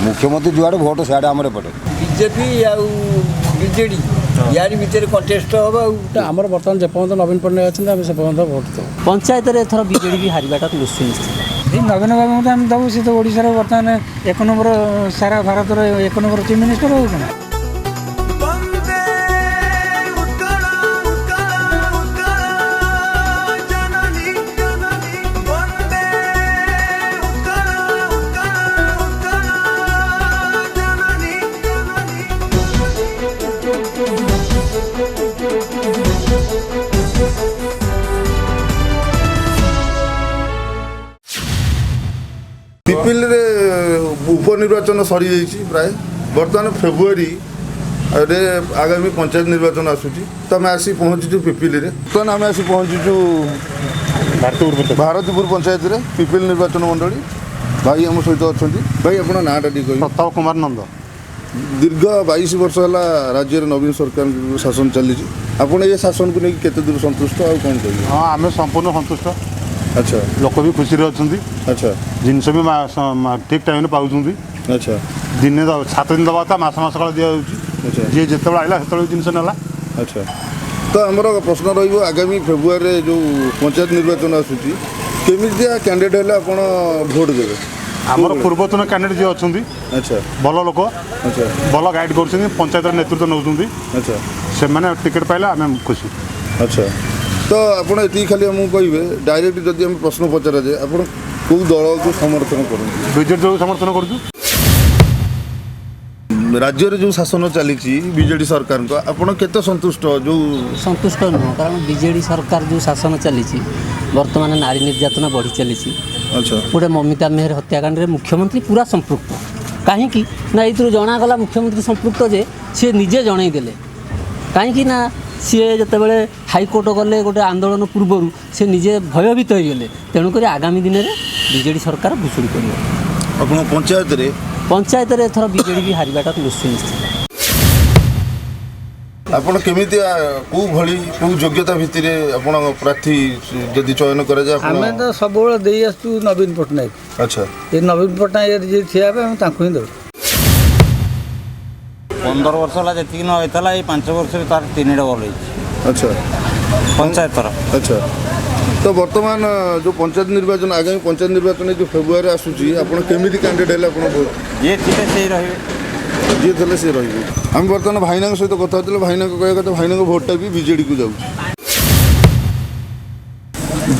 ମୁଖ୍ୟମନ୍ତ୍ରୀ ଯୁଆଡ଼େ ଭୋଟ ସିଆଡ଼େ ଆମର ଏପଟେ। ବିଜେପି ଆଉ ବିଜେଡି ୟାରି ଭିତରେ କଣ୍ଟେଷ୍ଟ ହବ ଆଉ। ଆମର ବର୍ତ୍ତମାନ ଯେପର୍ଯ୍ୟନ୍ତ ନବୀନ ପଟ୍ଟନାୟକ ଅଛନ୍ତି, ଆମେ ସେ ପର୍ଯ୍ୟନ୍ତ ଭୋଟ ଦେବୁ। ପଞ୍ଚାୟତରେ ଏଥର ବିଜେଡି ବି ହାରିବାଟା ସୁନିଶ୍ଚିତ। ଏଇ ନବୀନ ବାବୁଙ୍କୁ ତ ଆମେ ଦେବୁ। ସେ ତ ଓଡ଼ିଶାର ବର୍ତ୍ତମାନ ଏକ ନମ୍ବର, ସାରା ଭାରତର ଏକ ନମ୍ବର ଚିଫ୍ ମିନିଷ୍ଟର। ଆଉ କ'ଣ? ବନ୍ଦେ ଉତ୍କଳ ଉତ୍କଳ ଉତ୍କଳ ଜନନୀ, ବନ୍ଦେ ଉତ୍କଳ ଉତ୍କଳ ଉତ୍କଳ ଜନନୀ। ପିପିଲିରେ ଉପନିର୍ବାଚନ ସରିଯାଇଛି ପ୍ରାୟ। ବର୍ତ୍ତମାନ ଫେବୃଆରୀରେ ଆଗାମୀ ପଞ୍ଚାୟତ ନିର୍ବାଚନ ଆସୁଛି। ତ ଆମେ ଆସି ପହଞ୍ଚିଛୁ ପିପିଲିରେ। ବର୍ତ୍ତମାନ ଆମେ ଆସି ପହଞ୍ଚିଛୁ ଭାରତୀପୁର ପଞ୍ଚାୟତରେ, ପିପିଲି ନିର୍ବାଚନ ମଣ୍ଡଳୀ। ଭାଇ ଆମ ସହିତ ଅଛନ୍ତି। ଭାଇ, ଆପଣ ନାଁଟା ଟିକେ କହିବେ? ପ୍ରତାପ କୁମାର ନନ୍ଦ। ଦୀର୍ଘ 22 ବର୍ଷ ହେଲା ରାଜ୍ୟରେ ନବୀନ ସରକାରଙ୍କ ଶାସନ ଚାଲିଛି। ଆପଣ ଏ ଶାସନକୁ ନେଇକି କେତେ ଦୂର ସନ୍ତୁଷ୍ଟ ଆଉ କ'ଣ କହିବେ? ହଁ, ଆମେ ସମ୍ପୂର୍ଣ୍ଣ ସନ୍ତୁଷ୍ଟ। ଲୋକ ବି ଖୁସିରେ ଅଛନ୍ତି। ଜିନିଷ ବି ଠିକ୍ ଟାଇମ୍ରେ ପାଉଛନ୍ତି। ଦିନେ 7 ଦିନ ଦେବା କଥା ମାସ ମାସ କାଳ ଦିଆଯାଉଛି। ଯିଏ ଯେତେବେଳେ ଆଇଲା, ସେତେବେଳେ ବି ଜିନିଷ ନେଲା। ଆଚ୍ଛା, ତ ଆମର ପ୍ରଶ୍ନ ରହିବ, ଆଗାମୀ ଫେବୃଆରୀରେ ଯେଉଁ ପଞ୍ଚାୟତ ନିର୍ବାଚନ ଆସୁଛି, କେମିତିଆ କ୍ୟାଣ୍ଡିଡେଟ୍ ହେଲେ ଆପଣ ଭୋଟ ଦେବେ? ଆମର ପୂର୍ବତନ କ୍ୟାଣ୍ଡିଡେଟ୍ ଯିଏ ଅଛନ୍ତି, ଭଲ ଲୋକ, ଭଲ ଗାଇଡ଼ କରୁଛନ୍ତି, ପଞ୍ଚାୟତର ନେତୃତ୍ୱ ନେଉଛନ୍ତି, ସେମାନେ ଟିକେଟ୍ ପାଇଲେ ଆମେ ଖୁସି। ଆଚ୍ଛା, ତ ଆପଣ ଏତିକି ଖାଲି ଆମକୁ କହିବେ, ଡାଇରେକ୍ଟ ଯଦି ଆମେ ପ୍ରଶ୍ନ ପଚରାଯାଏ, ଆପଣ କେଉଁ ଦଳକୁ ସମର୍ଥନ କରନ୍ତି? ବିଜେଡି ଦଳକୁ ସମର୍ଥନ କରୁଛୁ। ରାଜ୍ୟରେ ଯେଉଁ ଶାସନ ଚାଲିଛି ବିଜେଡି ସରକାରଙ୍କ, ଆପଣ କେତେ ସନ୍ତୁଷ୍ଟ ଯେଉଁ? ସନ୍ତୁଷ୍ଟ ନୁହଁ, କାରଣ ବିଜେଡ଼ି ସରକାର ଯେଉଁ ଶାସନ ଚାଲିଛି, ବର୍ତ୍ତମାନ ନାରୀ ନିର୍ଯାତନା ବଢ଼ି ଚାଲିଛି। ଗୋଟେ ମମିତା ମେହେର ହତ୍ୟାକାଣ୍ଡରେ ମୁଖ୍ୟମନ୍ତ୍ରୀ ପୁରା ସମ୍ପୃକ୍ତ। କାହିଁକି ନା ଏଇଥିରୁ ଜଣାଗଲା ମୁଖ୍ୟମନ୍ତ୍ରୀ ସମ୍ପୃକ୍ତ ଯେ ସିଏ ନିଜେ ଜଣେଇ ଦେଲେ। କାହିଁକି ନା ସିଏ ଯେତେବେଳେ ହାଇକୋର୍ଟ ଗଲେ ଗୋଟେ ଆନ୍ଦୋଳନ ପୂର୍ବରୁ, ସେ ନିଜେ ଭୟଭୀତ ହେଇଗଲେ। ତେଣୁକରି ଆଗାମୀ ଦିନରେ ବିଜେଡ଼ି ସରକାର ଭୁଷୁଡ଼ି ପଡ଼ିବ। ଆପଣ ପଞ୍ଚାୟତରେ? ପଞ୍ଚାୟତରେ ଏଥର ବିଜେଡ଼ି ବି ହାରିବାଟା ସୁନିଶ୍ଚିତ। ଆପଣ କେମିତିଆ, କେଉଁ ଭଳି, କେଉଁ ଯୋଗ୍ୟତା ଭିତ୍ତିରେ ଆପଣ ପ୍ରାର୍ଥୀ ଯଦି ଚୟନ କରାଯାଏ ଆପଣ? ଆମେ ତ ସବୁବେଳେ ଦେଇ ଆସୁଛୁ ନବୀନ ପଟ୍ଟନାୟକ। ଏ ନବୀନ ପଟ୍ଟନାୟକ ଯଦି ଯିଏ ଠିଆ ହେବେ, ଆମେ ତାଙ୍କୁ ହିଁ ଦେବୁ। 15 ବର୍ଷ ହେଲା ଯେତିକି ନ ହେଇଥିଲା, ଏଇ 5 ବର୍ଷରେ ତାର 3 ଡବଲ ହେଇଛି। ପଞ୍ଚାୟତର। ଆଚ୍ଛା, ତ ବର୍ତ୍ତମାନ ଯେଉଁ ପଞ୍ଚାୟତ ନିର୍ବାଚନ, ଆଗାମୀ ପଞ୍ଚାୟତ ନିର୍ବାଚନ ଯେଉଁ ଫେବୃଆରୀ ଆସୁଛି, ଆପଣ କେମିତି କ୍ୟାଣ୍ଡିଡେଟ୍ ହେଲେ ଆପଣ ଭୋଟ? ଯିଏ ଥିଲେ ସେଇ ରହିବେ। ଯିଏ ଥିଲେ ସିଏ ରହିବେ। ଆମେ ବର୍ତ୍ତମାନ ଭାଇନାଙ୍କ ସହିତ କଥା ହେଉଥିଲେ। ଭାଇନାଙ୍କ କହିବା କଥା, ଭାଇନାଙ୍କ ଭୋଟଟା ବି ବିଜେଡ଼ିକୁ ଯାଉଛି।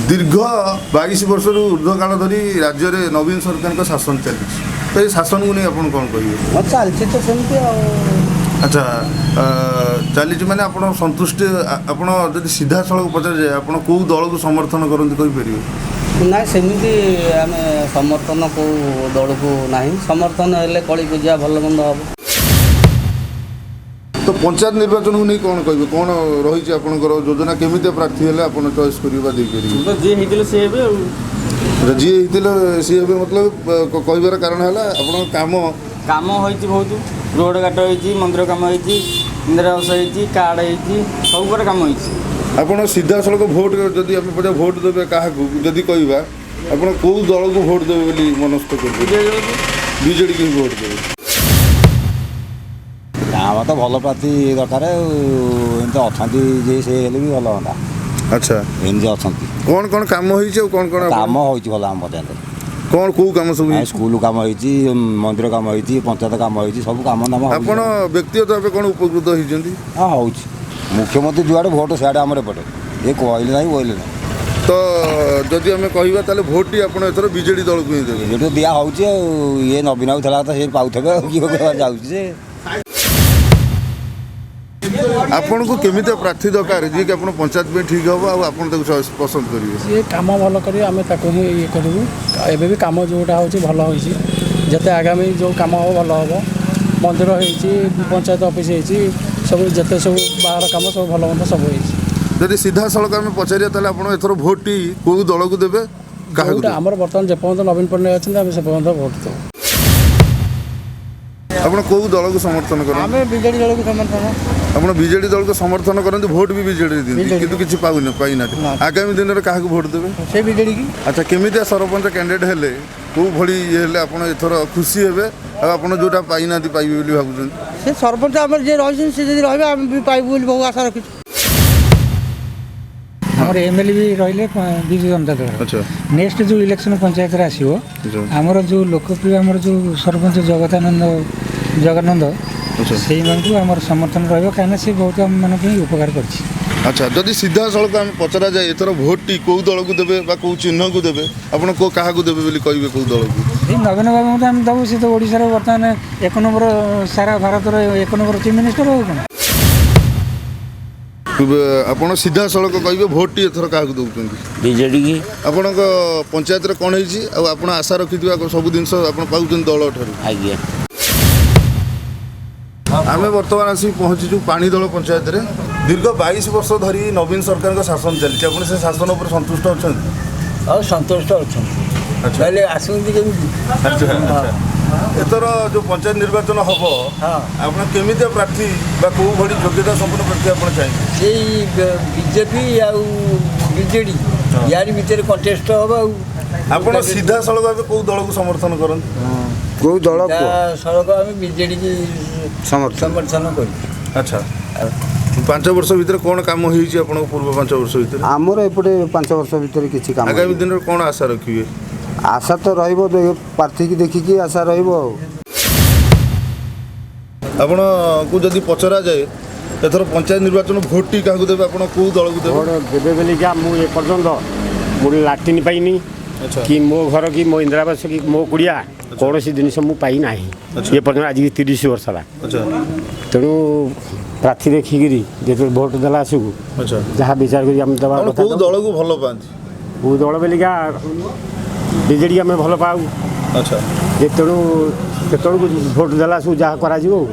ଦୀର୍ଘ 22 ବର୍ଷରୁ ଉର୍ଦ୍ଧ୍ୱ କାଳ ଧରି ରାଜ୍ୟରେ ନବୀନ ସରକାରଙ୍କ ଶାସନ ଚାଲିଛି। ତ ଏ ଶାସନକୁ ନେଇ ଆପଣ କ'ଣ କହିବେ? ହଁ, ଚାଲିଛି ତ ସେମିତି ଆଉ। ଆଚ୍ଛା, ଚାଲିଛି ମାନେ ଆପଣ ସନ୍ତୁଷ୍ଟି? ଆପଣ ଯଦି ସିଧାସଳଖ ପଚରାଯାଏ, ଆପଣ କେଉଁ ଦଳକୁ ସମର୍ଥନ କରନ୍ତି କହିପାରିବେ? ନାଇଁ, ସେମିତି ଆମେ ସମର୍ଥନ କେଉଁ ଦଳକୁ ନାହିଁ। ସମର୍ଥନ ହେଲେ କଳି ପୂଜା ଭଲ ମନ୍ଦ ହେବ। ତ ପଞ୍ଚାୟତ ନିର୍ବାଚନକୁ ନେଇ କ'ଣ କହିବେ? କ'ଣ ରହିଛି ଆପଣଙ୍କର ଯୋଜନା? କେମିତି ପ୍ରାର୍ଥୀ ହେଲେ ଆପଣ ଚଏସ୍ କରିବେ ବା ଦେଇପାରିବେ? ତ ଯିଏ ହେଇଥିଲେ ସିଏ ହେବେ ଆଉ। ଆଚ୍ଛା, ଯିଏ ହେଇଥିଲେ ସିଏ ହେବେ, ମତଲବ କହିବାର କାରଣ ହେଲା ଆପଣଙ୍କ କାମ? କାମ ହେଇଛି ବହୁତ, ରୋଡ଼ ଘାଟ ହେଇଛି, ମନ୍ଦିର କାମ ହେଇଛି, ଇନ୍ଦିରା ଆବାସ ହେଇଛି, କାର୍ଡ଼ ହେଇଛି, ସବୁ ପ୍ରକାର କାମ ହେଇଛି। ଆପଣ ସିଧାସଳଖ ଭୋଟ ଯଦି ଆମେ ପଚାର, ଭୋଟ ଦେବେ କାହାକୁ ଯଦି କହିବା, ଆପଣ କେଉଁ ଦଳକୁ ଭୋଟ ଦେବେ ବୋଲି ମନସ୍ଥ କରିବେ? ବିଜେଡ଼ିକୁ ହିଁ ଭୋଟ ଦେବେ। ଆମର ତ ଭଲ ପ୍ରାର୍ଥୀ ଦରକାର ଆଉ। ଏମିତି ଅଛନ୍ତି ଯେ ସେ ହେଲେ ବି ଭଲ ହୁଅନ୍ତା। ଏମିତି ଅଛନ୍ତି। କ'ଣ କ'ଣ କାମ ହେଇଛି ଆଉ କ'ଣ କ'ଣ? କାମ ହେଉଛି ଭଲ ଆମ ପଞ୍ଚାୟତରେ। କ'ଣ, କେଉଁ କାମ ସବୁ ହେଇଛି? ସ୍କୁଲ କାମ ହେଇଛି, ମନ୍ଦିର କାମ ହେଇଛି, ପଞ୍ଚାୟତ କାମ ହେଇଛି, ସବୁ କାମ ଦାମ ହେଉଛି। ଆପଣ ବ୍ୟକ୍ତିଗତ ଭାବେ କ'ଣ ଉପକୃତ ହେଇଛନ୍ତି? ହଁ, ହେଉଛି। ମୁଖ୍ୟମନ୍ତ୍ରୀ ଯୁଆଡ଼େ ଭୋଟ ସିଆଡ଼େ ଆମର ଏପଟେ। ଏ କହିଲେ ନାହିଁ, ବୋଇଲେ ନାହିଁ। ତ ଯଦି ଆମେ କହିବା, ତାହେଲେ ଭୋଟଟି ଆପଣ ଏଥର ବିଜେଡ଼ି ଦଳକୁ ହିଁ ଦେବେ? ବିଜେଡ଼ି ଦିଆ ହେଉଛି ଆଉ। ଇଏ ନବୀନ ବାବୁ ଥିଲା ତ ସେ ପାଉଥିବେ, ଆଉ କିଏ ଯାଉଛି ଯେ। ଆପଣଙ୍କୁ କେମିତିଆ ପ୍ରାର୍ଥୀ ଦରକାର, ଯିଏକି ଆପଣ ପଞ୍ଚାୟତ ପାଇଁ ଠିକ୍ ହେବ ଆଉ ଆପଣ ତାକୁ ଚଏସ୍ ପସନ୍ଦ କରିବେ? ସିଏ କାମ ଭଲ କରିବେ, ଆମେ ତାକୁ ହିଁ ଇଏ କରିବୁ। ଏବେ ବି କାମ ଯେଉଁଟା ହେଉଛି ଭଲ ହୋଇଛି। ଯେତେ ଆଗାମୀ ଯେଉଁ କାମ ହେବ ଭଲ ହେବ। ମନ୍ଦିର ହେଇଛି, ପଞ୍ଚାୟତ ଅଫିସ୍ ହେଇଛି, ସବୁ ଯେତେ ସବୁ ବାହାର କାମ ସବୁ ଭଲ ମନ୍ଦ ସବୁ ହେଇଛି। ଯଦି ସିଧାସଳଖ ଆମେ ପଚାରିବା, ତାହେଲେ ଆପଣ ଏଥର ଭୋଟଟି କେଉଁ ଦଳକୁ ଦେବେ, କାହାକୁ ଯେଉଁଟା ଦେବେ? ଆମର ବର୍ତ୍ତମାନ ଯେପର୍ଯ୍ୟନ୍ତ ନବୀନ ପଟ୍ଟନାୟକ ଅଛନ୍ତି, ଆମେ ସେ ପର୍ଯ୍ୟନ୍ତ ଭୋଟ ଦେବୁ। ଆପଣ କେଉଁ ଦଳକୁ ସମର୍ଥନ କରନ୍ତି? ଆମେ ବିଜେଡ଼ି ଦଳକୁ ସମର୍ଥନ। ଆପଣ ବିଜେଡି ଦଳକୁ ସମର୍ଥନ କରନ୍ତି, ଭୋଟ ବି ବିଜେଡି ଦିଅନ୍ତି, ବିଜେଡି। କିନ୍ତୁ କିଛି ପାଉନି, ପାଇନାହାନ୍ତି। ନା। ଆଗାମୀ ଦିନରେ କାହାକୁ ଭୋଟ ଦେବେ? ସେ ବିଜେଡ଼ି କି। ଆଚ୍ଛା, କେମିତିଆ ସରପଞ୍ଚ କ୍ୟାଣ୍ଡିଡେଟ୍ ହେଲେ କେଉଁ ଭଳି ଇଏ ହେଲେ ଆପଣ ଏଥର ଖୁସି ହେବେ ଆଉ ଆପଣ ଯେଉଁଟା ପାଇନାହାନ୍ତି ପାଇବେ ବୋଲି ଭାବୁଛନ୍ତି? ସେ ସରପଞ୍ଚ ଆମର ଯିଏ ରହିଛନ୍ତି, ସେ ଯଦି ରହିବେ, ଆମେ ବି ପାଇବୁ ବୋଲି ବହୁ ଆଶା ରଖିଛୁ। ଆମର ଏମଏଲଏ ବି ରହିଲେ ବିଜୁ ଜନତା ଦଳ। ନେକ୍ସଟ ଯେଉଁ ଇଲେକ୍ସନ ପଞ୍ଚାୟତରେ ଆସିବ, ଆମର ଯେଉଁ ଲୋକପ୍ରିୟ ଆମର ଯେଉଁ ସରପଞ୍ଚ ଜଗତାନନ୍ଦ ଜଗନ୍ନନ୍ଦ, ସେଇମାନଙ୍କୁ ଆମର ସମର୍ଥନ ରହିବ, କାହିଁକିନା ସେ ବହୁତ ଆମମାନଙ୍କ ପାଇଁ ଉପକାର କରିଛି। ଆଚ୍ଛା, ଯଦି ସିଧାସଳଖ ଆମେ ପଚରାଯାଏ, ଏଥର ଭୋଟଟି କେଉଁ ଦଳକୁ ଦେବେ ବା କେଉଁ ଚିହ୍ନକୁ ଦେବେ, ଆପଣ କେଉଁ କାହାକୁ ଦେବେ ବୋଲି କହିବେ, କେଉଁ ଦଳକୁ? ଏଇ ନବୀନ ବାବୁଙ୍କୁ ତ ଆମେ ଦେବୁ। ସେ ତ ଓଡ଼ିଶାର ବର୍ତ୍ତମାନ ଏକ ନମ୍ବର, ସାରା ଭାରତର ଏକ ନମ୍ବର ଚିଫ୍ ମିନିଷ୍ଟର ଆଉ କ'ଣ। ଆପଣ ସିଧାସଳଖ କହିବେ, ଭୋଟଟି ଏଥର କାହାକୁ ଦେଉଛନ୍ତି? ବିଜେଡ଼ି। ଆପଣଙ୍କ ପଞ୍ଚାୟତରେ କ'ଣ ହେଇଛି ଆଉ ଆପଣ ଆଶା ରଖିଥିବା ସବୁ ଜିନିଷ ଆପଣ ପାଉଛନ୍ତି ଦଳ ଠାରୁ? ଆଜ୍ଞା। ଆମେ ବର୍ତ୍ତମାନ ଆସିକି ପହଞ୍ଚିଛୁ ପାଣିଦଳ ପଞ୍ଚାୟତରେ। ଦୀର୍ଘ 22 ବର୍ଷ ଧରି ନବୀନ ସରକାରଙ୍କ ଶାସନ ଚାଲିଛି। ଆପଣ ସେ ଶାସନ ଉପରେ ସନ୍ତୁଷ୍ଟ ଅଛନ୍ତି? ଆଉ ସନ୍ତୁଷ୍ଟ ଅଛନ୍ତି, ନହେଲେ ଆସନ୍ତି କେମିତି? ଆଚ୍ଛା, ଏଥର ଯେଉଁ ପଞ୍ଚାୟତ ନିର୍ବାଚନ ହବ, ଆପଣ କେମିତିଆ ପ୍ରାର୍ଥୀ ବା କେଉଁ ଭଳି ଯୋଗ୍ୟତା ସମ୍ପନ୍ନ ପ୍ରାର୍ଥୀ ଆପଣ ଚାହିଁବେ? ସେଇ ବିଜେପି ଆଉ ବିଜେଡ଼ି, ୟାରି ଭିତରେ କଣ୍ଟେଷ୍ଟ ହବ ଆଉ। ଆପଣ ସିଧାସଳଖ ଭାବେ କେଉଁ ଦଳକୁ ସମର୍ଥନ କରନ୍ତି? କେଉଁ ଦଳ? ସଳଖ ଆମେ ବିଜେଡ଼ିକି ସମର୍ଥନ କରୁ। ଆଚ୍ଛା, 5 ବର୍ଷ ଭିତରେ କ'ଣ କାମ ହେଇଛି ଆପଣଙ୍କ ପୂର୍ବ 5 ବର୍ଷ ଭିତରେ? ଆମର ଏପଟେ 5 ବର୍ଷ ଭିତରେ କିଛି କାମ ଆଗାମୀ ହେଇନି। ଦିନରେ କ'ଣ ଆଶା ରଖିବେ? ଆଶା ତ ରହିବ, ପ୍ରାର୍ଥୀକି ଦେଖିକି ଆଶା ରହିବ ଆଉ। ଆପଣଙ୍କୁ ଯଦି ପଚରାଯାଏ, ଏଥର ପଞ୍ଚାୟତ ନିର୍ବାଚନ ଭୋଟଟି କାହାକୁ ଦେବେ, ଆପଣ କେଉଁ ଦଳକୁ ଦେବେ? ଭୋଟ ଦେବେ ବୋଲିକା ମୁଁ ଏପର୍ଯ୍ୟନ୍ତ ମୁଁ ଲାଟ୍ରିନ୍ ପାଇନି କି ମୋ ଘର କି ମୋ ଇନ୍ଦିରାବାସ କି ମୋ କୁଡ଼ିଆ, କୌଣସି ଜିନିଷ ମୁଁ ପାଇନାହିଁ ଏପର୍ଯ୍ୟନ୍ତ, ଆଜିକି 30 ବର୍ଷ ହେଲା। ତେଣୁ ପ୍ରାର୍ଥୀ ଦେଖିକିରି ଯେତେବେଳେ ଭୋଟ ଦେଲା ଆସିବୁ, ଯାହା ବିଚାର କରି ଆମେ ଦେବା ଆପଣ କଥା କେଉଁ ଦେବୁ। ଦଳକୁ ଭଲ ପାଆନ୍ତି? କେଉଁ ଦଳ ବୋଲିକା ବିଜେଡ଼ି ଆମେ ଭଲ ପାଉ। ଯେ ତେଣୁ ସେତେବେଳକୁ ଭୋଟ ଦେଲା ସବୁ ଯାହା କରାଯିବ ଆଉ।